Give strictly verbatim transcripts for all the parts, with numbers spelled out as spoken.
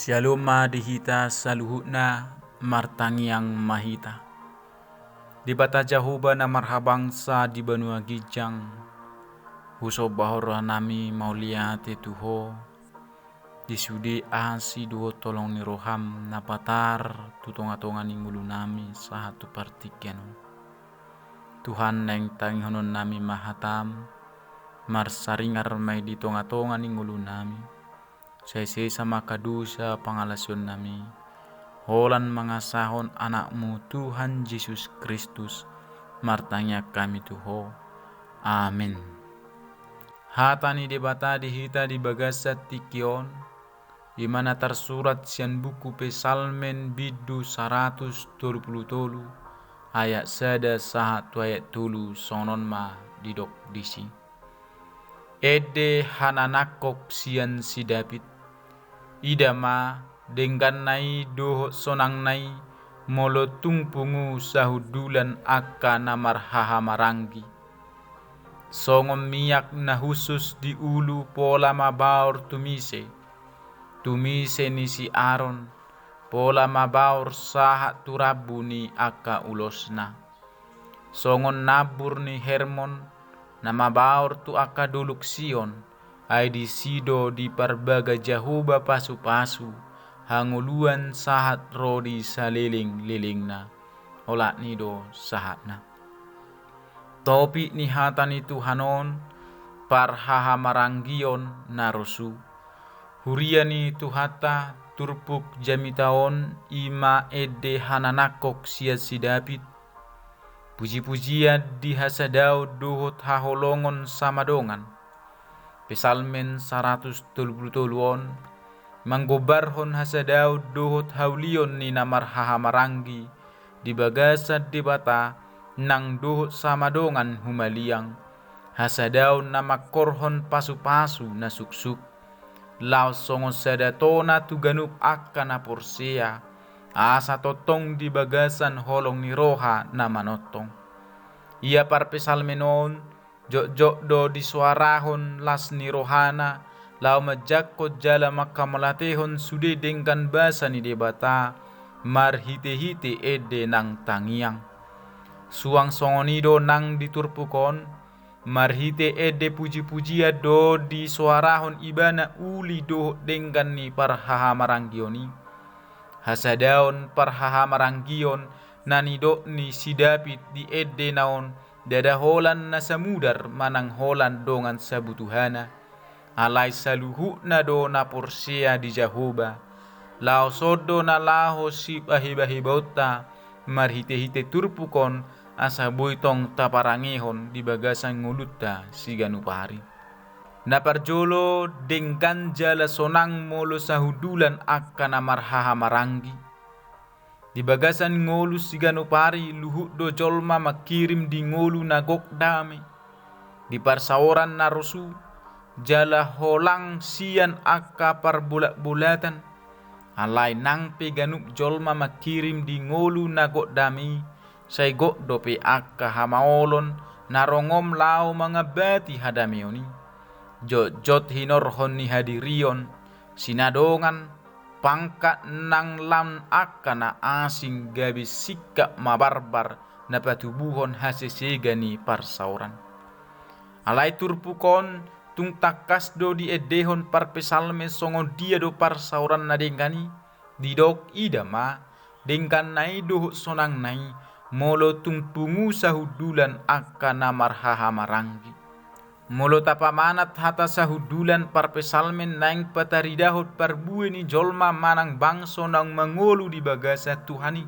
Syalom ma di hita saluhutna, martangiang ma hita. Debata Jahowa na marhabangsa di banua ginjang, husombahon rohanami mauliate tu Ho, di sude asi dohot holong ni roham na patar tu tongatonga ni ngolunami sahat tu partingkian on. Tuhan, naeng tangihononnami ma hatam, marsaringar ma i di tongatonga ni ngolunami. Sai sesa ma angka dosa pangalaosionnami, holan mangasahon Anakmu Tuhan Jesus Kristus, martangiang hami tu Ho. Amen. Hata ni Debata di hita di bagasan tingki on, i ma na tarsurat sian buku Psalmen bindu saratus tolu pulu tolu, ayat sada sahat tu ayat tolu, songon on ma didok disi. Ende hananangkok sian si David. Ida ma, dengganna i dohot sonangna i, molo tung pungu sahundulan angka na marhahamaranggi. Songon miak na hushus di ulu pola mabaor tumise, tumise ni si Aron, pola mabaor sahat tu rambu ni angka ulosna. Songon nambur ni Hermon, na mabaor tu angka dolok Sion, ai disi do diparbaga Jahowa pasupasu, hangoluan sahat ro di salelenglelengna. Olat ni do sahatna. Topik ni hata ni Tuhan on, parhahamaranggion na rosu. Huria ni Tuhanta, turpuk jamita on i ma ende hananangkok sian si David. Pujipujian di hasadaon dohot haholongon samadongan. Psalmen saratus tolu pulu tolu on manggombarhon hasadaon dohot haulion ni na marhahamaranggi di bagasan Debata nang dohot samadongan humaliang, hasadaon na mangkorhon pasupasu na suksuk, laos songon sada tona tu ganup angka na porsea, asa tongtong di bagasan holong ni roha na manongtong. Ia parpsalmen on, jotjot do disoarahon las ni rohana, laho manjangkon jala manghamauliatehon sude denggan basa ni Debata, marhitehite ende nang tangiang. Suang songon i do nang di turpuk on, marhite ende pujipujian do disoarahon ibana uli dohot denggan ni parhahamaranggion i. Hasadaon parhahamaranggion na nidok ni si David di endena on, ndada holan na samudar manang holan dongan sabutuhana. Alai saluhutna do na porsea di Jahowa. Laos on do na laho sipahebahebaonta marhitehite turpuk on, asa boi tong taparangehon di bagasan ngolunta siganup ari. Na parjolo, denggan jala sonang molo sahundulan angka na marhahamaranggi. Di bagasan ngolu siganup ari luhut do jolma mangkirim di ngolu na gok dame, di parsaoran na rosu, jala holang sian angka parbolatbolatan. Alai nang pe ganup jolma mangkirim di ngolu na gok dame i, sai gok dope angka hamaolon na rongom laho mangambati hadameon i. Jotjot hinorhon ni hadirion, sinadongan, pangkat nang lan angka na asing gabe singkat mabarbar na patubuhon hasesega ni parsaoran. Alai turpuk on tung tangkas do diendehon parpsalmen songon dia do parsaoran na denggan i, didok ida ma, dengganna i dohot sonangna i, molo tung pungu sahundulan angka na marhahamaranggi. Molo tapamanat hata sahundulan, parpsalmen naeng pataridahon parbue ni jolma manang bangso naung mangolu di bagasan Tuhan i.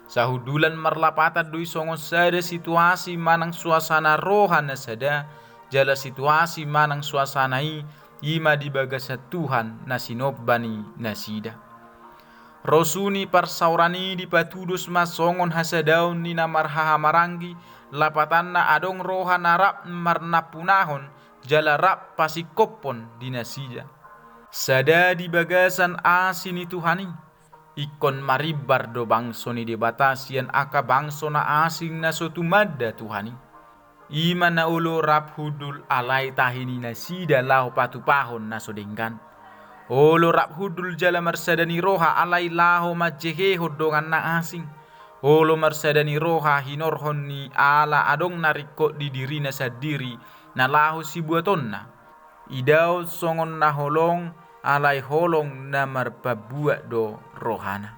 Sahundulan marlapatan do i songon sada situasi manang suasana roha na sada, jala situasi manang suasana i, i ma di bagasan Tuhan na sinomba ni nasida. Rosu ni parsaoran i dipatudos ma songon hasadaon ni na marhahamaranggi, lapatanna adong roha na rap marnampunahon, jala rap pasingkophon di nasida. Sada di bagasan asi ni Tuhan i, ingkon marimbar do bangso ni Debata sian angka bangso na asing na so tumanda Tuhan i. I ma na olo rap hundul, alai tahi ni nasida laho patupahon na so denggan. Olo rap hundul jala marsada ni roha alai laho manjehehon dongan na asing. Olo marsada ni roha hinorhon ni ala adong na ringkot di dirina sandiri na laho sibuatonna. Idaon songon na holong, alai holong na marpambuat do rohana.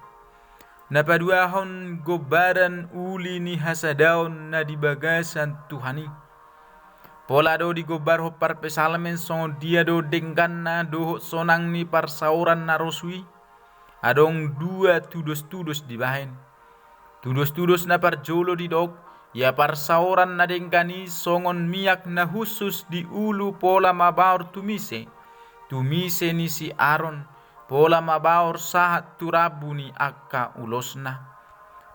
Na paduahon gombaran uli ni hasadaon na di bagasan Tuhan i. Pola do digombarhon parpsalmen songon dia do dengganna dohot sonang ni parsaoran na rosu i. Adong dua tudos-tudos dibahen. Tudos-tudos na parjolo didok, ia parsaoran na denggan i songon miak na hushus di ulu pola mabaor tumise, tumise ni si Aron, pola mabaor sahat tu rambu ni angka ulosna.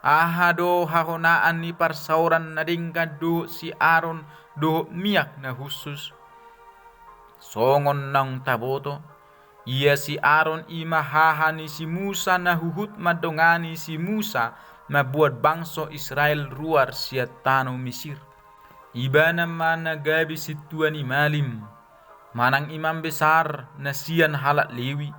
Aha do hahonaan ni parsaoran na denggan dohot si Aron dohot miak na hushus? Songon naung taboto, ia si Aron i ma haha ni si Musa na huhut mandongani si Musa mambuat bangso Israel ruar sian tano Misir. Ibana ma na gabe sintua ni malim, manang imam besar na sian halak Lewi.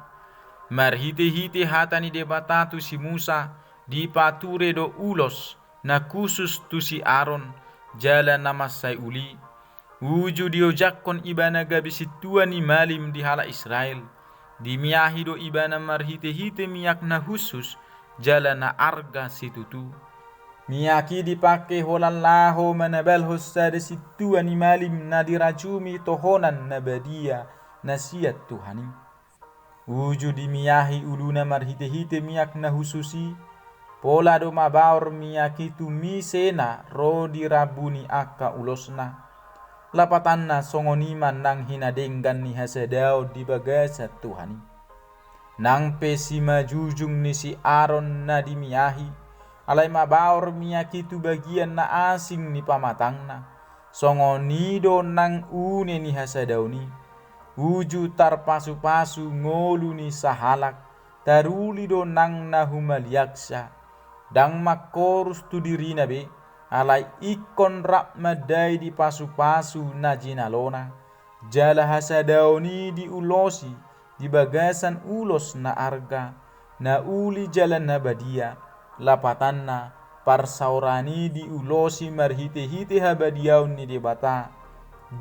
Marhite-hite hata ni Debata tu si Musa, dipature do ulos na khusus tu si Aron, jala na mansai uli. Uju diojakhon ibana gabe sintua ni malim di halak Israel. Dimiahi do ibana marhite-hite miak na hushus, jala na arga situtu. Miak i dipangke holan laho manabalhon sada sintua ni malim na dirajumi tohonan na badia na sian Tuhan i. Uju dimiahi uluna marhite-hite miak na hushus i, pola do mabaor miak i tumisena ro di rambu ni angka ulosna. Lapatanna songon i ma nang hinadenggan ni hasadaon di bagasan Tuhan i. Nang pe simajujung ni si Aron na dimiahi, alai mabaor miak i tu bagian na asing ni pamatangna. Songon i do nang une ni hasadaon i. Uju tarpasu-pasu ngolu ni sahalak, taruli do nang na humaliangsa. Ndang mangkorus tu dirina be, alai ingkon rap mandai di pasu-pasu na jinalona. Jala hasadaon i diulosi di bagasan ulos na arga, na uli jala na badia. Lapatanna, parsaoran i diulosi marhite-hite habadiaon ni Debata.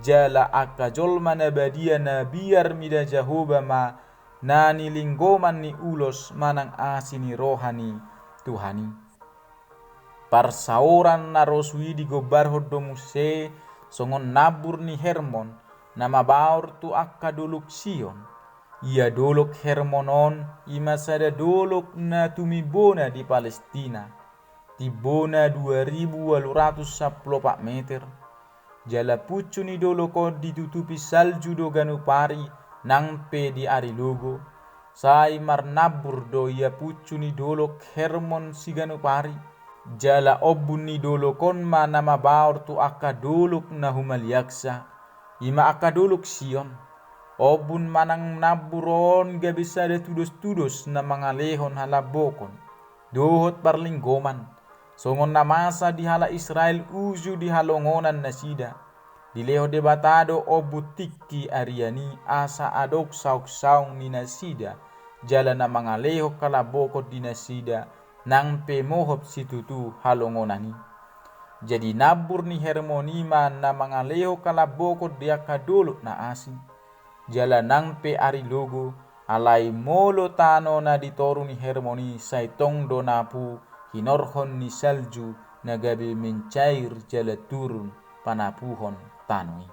Jala angka jolma na badia na biar mida Jahowa ma na nilinggoman ni ulos manang asi ni roha ni Tuhan i. Parsaoran na rosu i digombarhon do muse songon nambur ni Hermon na mabaor tu angka dolok Sion. Ia dolok Hermon on i ma sada dolok na tumimbona di Palestina. Timbona dua ribu ualu ratus sampulu opat meter. Jala puncu ni dolok on ditutupi salju do ganup ari nang pe di ari logo. Sai marnambur do ia puncu ni dolok Hermon siganup ari. Jala ombun ni dolok on ma na mabaor tu angka dolok na humaliangsa, i ma angka dolok Sion. Ombun manang nambur on gabe sada tudos-tudos na mangalehon halambokon dohot parlinggoman, songon na masa di halak Israel uju di halongonan nasida. Dilehon Debata do ombun tingki arian i asa adong saung-saung ni nasida, jala na mangalehon halambokon di nasida, nang pe mohop situtu halongonan i. Jadi nambur ni Hermon i ma na mangalehon halambokon di angka dolok na asing. Jala nang pe ari logo, alai molo tano na di toru ni Hermon i sai tong do napu hinorhon ni salju na gabe mencair jala turun panapuhon tano i.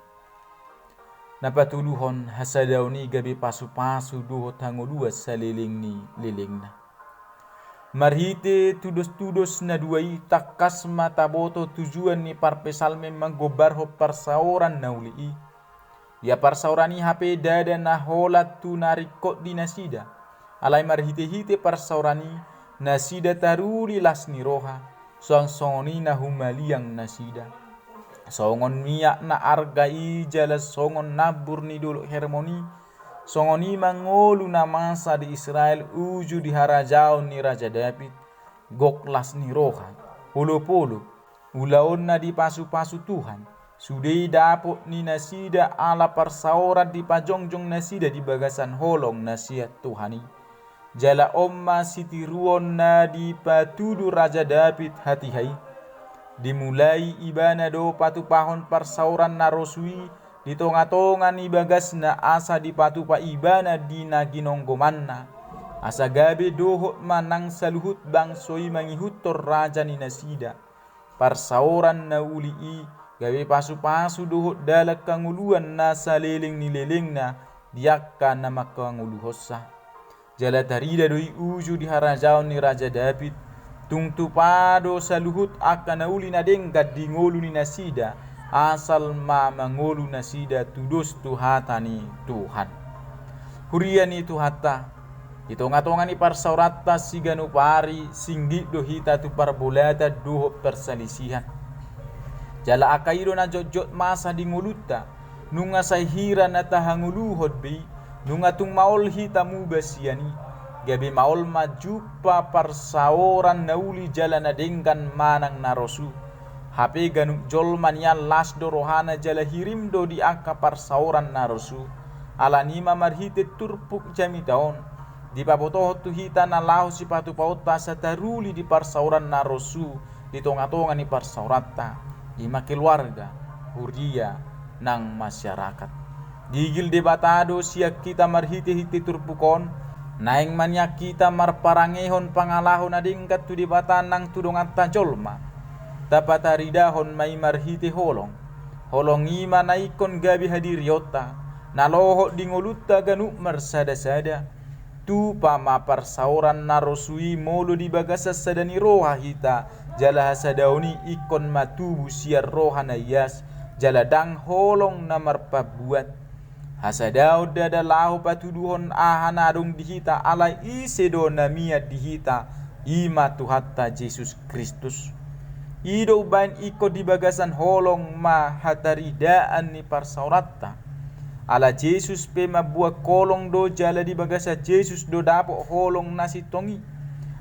Na patoluhon, hasadaon i gabe pasu-pasu dohot hangoluan saleleng ni lelengna. Marhite tudos-tudos na dua i tangkas ma taboto tujuan ni parpsalmen manggombarhon parsaoran na uli i. Ia parsaoran i hape ndada na holan tu na ringkot di nasida. Alai marhite-hite parsaoran i nasida taruli las ni roha, suang songon i na humaliang nasida. Songon miak na arga i jala songon nambur ni dolok Hermon i, songon i ma ngolu na masa di Israel uju di harajaon ni Raja Daud, gok las ni roha, olop-olop, ulaonna dipasu-pasu Tuhan, Sude i dapot ni nasida ala parsaoran dipajongjong nasida di bagasan holong na sian Tuhan i. Jala on ma sitiruon na dipatudu Raja Daud hatiha i. Dimulai ibana do patupahon parsaoran na rosu i di tongatonga ni bagasna asa dipatupa ibana di na ginonggomanna. Asa gabe dohot ma nang saluhut bangso i mangihuthon raja ni nasida. Parsaoran na uli i gabe pasupasu dohot dalan hangoluan na saleleng ni lelengna di angka na manghangoluhonsa. Jala tarida do i uju di harajaon ni Raja Daud. Tung tupa do saluhut angka na uli na denggan di ngolu ni nasida, asal ma mangolu nasida tudos tu hata ni Tuhan. Huria ni Tuhanta, di tongatonga ni parsaoranta siganup ari singgit do hita tu parbolatan dohot parsalisihan. Jala angka i do na jotjot masa di ngolunta. Nunga sai hira na tahangoluhon be i, nunga tung maol hita muba sian i. Gabe maol ma jumpa parsaoran na uli jala na denggan manang na rosu. Hape ganup jolma nian las do rohana jala hirim do di angka parsaoran na rosu. Alani i ma marhite turpuk jamita on, dipabotohon tu hita na laho sipatupaonta asa taruli di parsaoran na rosu di tongatonga ni parsaoranta, i ma keluarga, huria, nang masyarakat. Digil Debata do sian hita marhitehite turpuk on, naeng ma nian hita marparangehon pangalaho na denggan tu Debata nang tu donganta jolma. Tapataridahon ma i marhite holong. Holong i ma na ingkon gabe hadirionta, na lohot di ngolunta ganup marsadasada. Tupa ma parsaoran na rosu i molo di bagasan sada ni roha hita, jala hasadaon i ingkon ma tubu sian roha na ias, jala ndang holong na marpambuat. Hasadaon ndada laho patuduhon aha na adong di hita, ala ise do na mian di hita, i ma Tuhanta Jesus Kristus. I do umbahen ingkon di bagasan holong ma hataridaan ni parsaoranta. Ala Jesus pe mambuat holong do jala di bagasan Jesus do dapot holong na sintong i.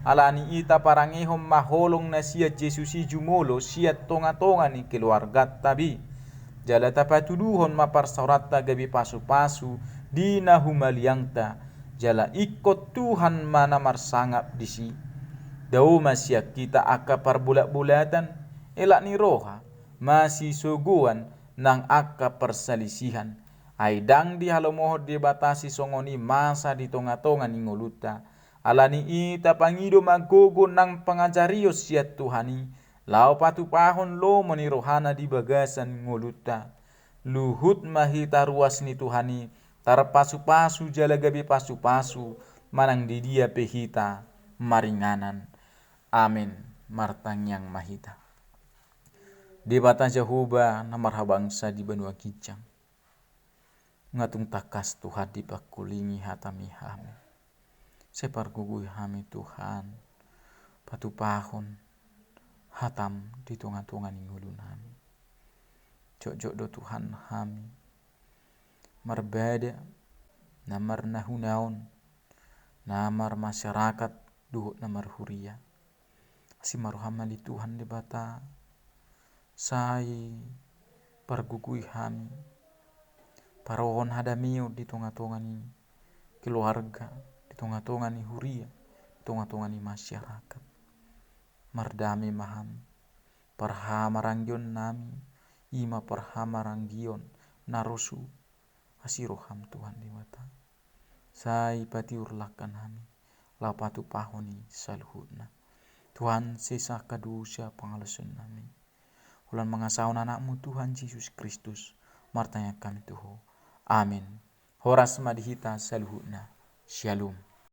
Alani i taparangehon ma holong na sian Jesus i jumolo sian tongatonga ni keluarganta be. Jala tapatuduhon ma parsaoranta gabe pasupasu di na humaliangta, jala ingkon Tuhan ma na marsangap disi. Dao ma sian hita angka parbolatbolatan, elak ni roha, masisogoan, nang angka parsalisihan. Ai ndang dihalomohon Debata sisongon i masa di tongatonga ni ngolunta. Alani i tapangido ma gogo nang pangajarion sian Tuhan i, laho patupahon lomo ni rohana di bagasan ngolunta. Luhut ma hita ruas ni Tuhan i, tarpasupasu jala gabe pasupasu, manang di dia pe hita maringanan. Amen. Martangiang ma hita. Debata Jahowa na marhabangsa di banua ginjang. Nga tung tangkas Tuhan dipangkulingi hataMi hami. Sai pargogoi hami Tuhan, patupahon hataM di tongatonga ni ngolunami. Jotjot do Tuhan hami marbada, na marnahunaon, na marmasyarakat, dohot na marhuria. Asi ma rohaM ale Tuhan Debata, sai pargogoi hami, parohon hadameon di tongatonga ni keluarga, di tongatonga ni huria, di tongatonga ni masyarakat. Mardame ma hami, parhamaranggionnami, i ma parhamaranggion na rosu, asi rohaM Tuhan Debata. Sai patiur langkanami, laho patupahon i saluhutna. Tuhan, sesa angka dosa pangalaosionnami. Holan mangasahon AnakMu Tuhan Jesus Kristus, martangiang hami tu Ho. Amen. Horas ma di hita saluhutna. Syalom.